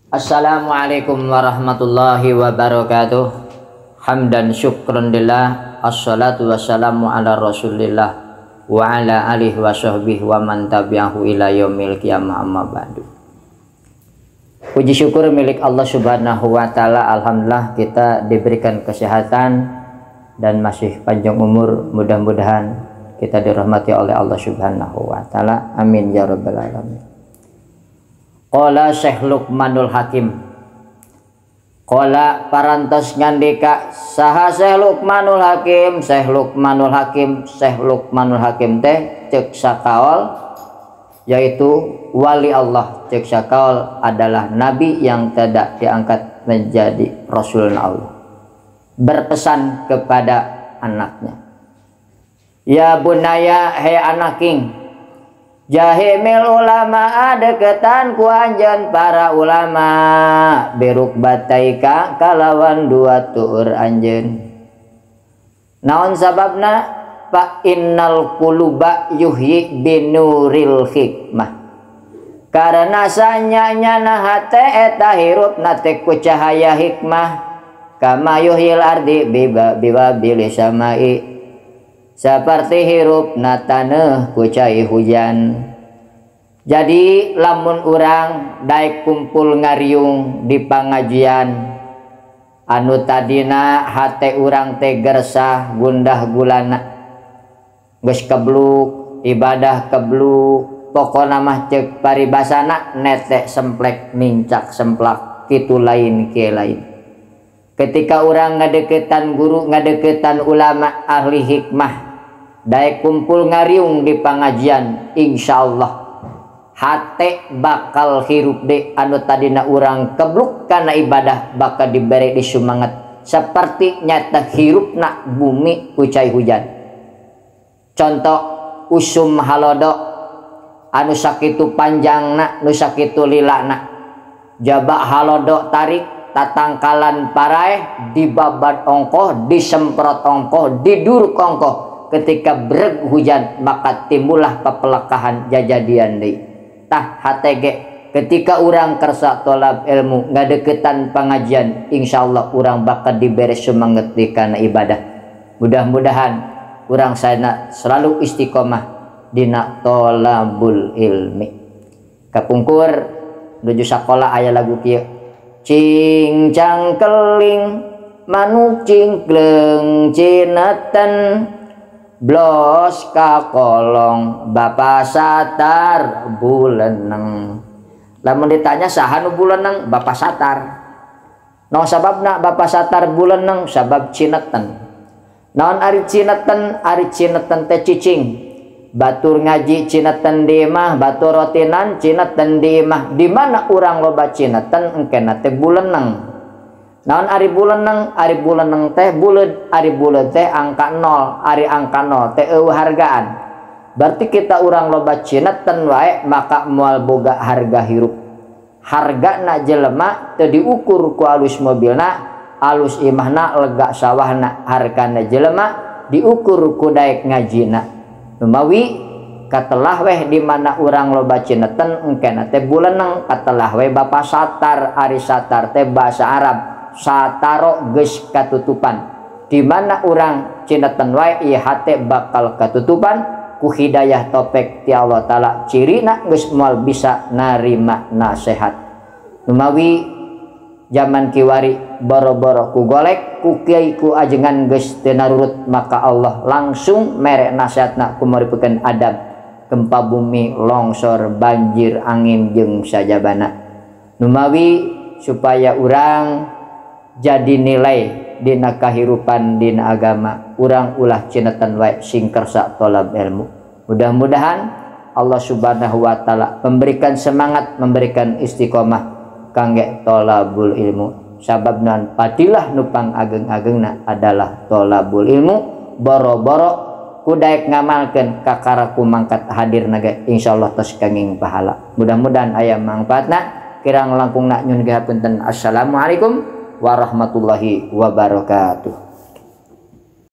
Assalamualaikum warahmatullahi wabarakatuh. Hamdan syukran lillah. Assalatu wassalamu ala rasulillah wa ala alihi wa sahbihi wa man tabi'ahu ila yaumil qiyamah, amma ba'du. Puji syukur milik Allah Subhanahu wa taala. Alhamdulillah kita diberikan kesehatan dan masih panjang umur. Mudah-mudahan kita dirahmati oleh Allah Subhanahu wa taala. Amin ya rabbal alamin. Qala Syekh Luqmanul Hakim. Qala parantos ngandika saha Syekh Luqmanul Hakim, Syekh Luqmanul Hakim, Syekh Luqmanul Hakim teh ceuk sakaol, yaitu wali Allah. Ceuk sakaol adalah nabi yang tidak diangkat menjadi rasul Allah. Berpesan kepada anaknya, ya bunaya, hei anaking, jahimil ulama deketan ku anjeun para ulama, beruk bataika kalawan dua tuur anjeun. Naon sababna? Fa innal quluba yuhyi binuril hikmah. Karena sanyanya hate eta hirupna teh ku cahaya hikmah. Kama yuhyil ardi biwabil samai, seperti hirupna taneuh ku cai hujan. Jadi lamun urang daek kumpul ngariung di pangajian anu tadina hate urang teh gersah gundah gulana, geus kebluk ibadah kebluk, pokona mah ceuk paribasana netek semplek nincak semplak kitu lain kieu lain. Ketika urang ngadeukeutan guru, ngadeukeutan ulama ahli hikmah, daek kumpul ngariung di pangajian, insyaallah hate bakal hirup de anu tadina urang kebluk kana ibadah bakal diberi di semangat seperti nyata hirupna bumi ku cai hujan. Contoh usum halodo anu sakitu panjangna, nu sakitu lilana, jaba halodo tarik tatangkalan paraeh, dibabat ongkoh, disemprot ongkoh, diduruk ongkoh. Ketika breg hujan maka timbullah pepelekahan jajadian deui. Tah HTG ketika urang kersa tolab ilmu ngadeukeutan pangajian, insyaallah urang bakal diberi semangat di kana ibadah. Mudah-mudahan urang sana selalu istiqomah dina tolabul ilmi. Kapungkur nuju sakola aya lagu kieu, cingcang keling manuk cingkleng cineten blos kakolong bapa satar buleneng. Lamun ditanya saha nu buleneng, bapa satar. Naon sababna bapa satar buleneng? Sabab cineten. Naon ari cineten? Ari cineten teh cicing. Batur ngaji cineten di imah, batur rotinan cineten di imah. Di mana urang loba cineten engkena teh buleneng. Naon ari buleneng? Ari buleneng teh buleud, ari buleud teh angka 0, ari angka 0 teh eueuh hargaan. Berarti kita urang loba cineten wae maka moal boga harga hirup. Hargana jelema teu diukur ku alus mobilna, alus imahna, lega sawahna. Hargana jelema diukur ku daek ngajina. Numawi katelah weh di mana urang loba cineten engkena teh buleneng, katelah weh bapa satar. Ari satar teh bahasa Arab, sataro geus katutupan. Di mana urang cineten wae ieu hate bakal katutupan ku hidayah topek ti Allah Taala. Cirina geus moal bisa narima nasehat. Numawi zaman kiwari boro-boro ku golek ku kiai ku ajengan geus teu narurut, maka Allah langsung mere nasihatna ku maripeukeun adab gempa bumi, longsor, banjir, angin jeung sajabana. Numawi supaya urang jadi nilai dina kahirupan dina agama, urang ulah cineten wae sing kersa tolab ilmu. Mudah-mudahan Allah Subhanahu wa taala memberikan semangat, memberikan istiqomah kangge tolabul ilmu. Sabab nan patilah nupang ageng-agengna adalah tolabul ilmu. Boro-boro kudaek ngamalkeun kakara ku mangkat hadir naga, insyaallah tos kenging pahala. Mudah-mudahan aya mangfaatna. Kirang langkungna nyun gehapunten. Assalamualaikum warahmatullahi wabarakatuh.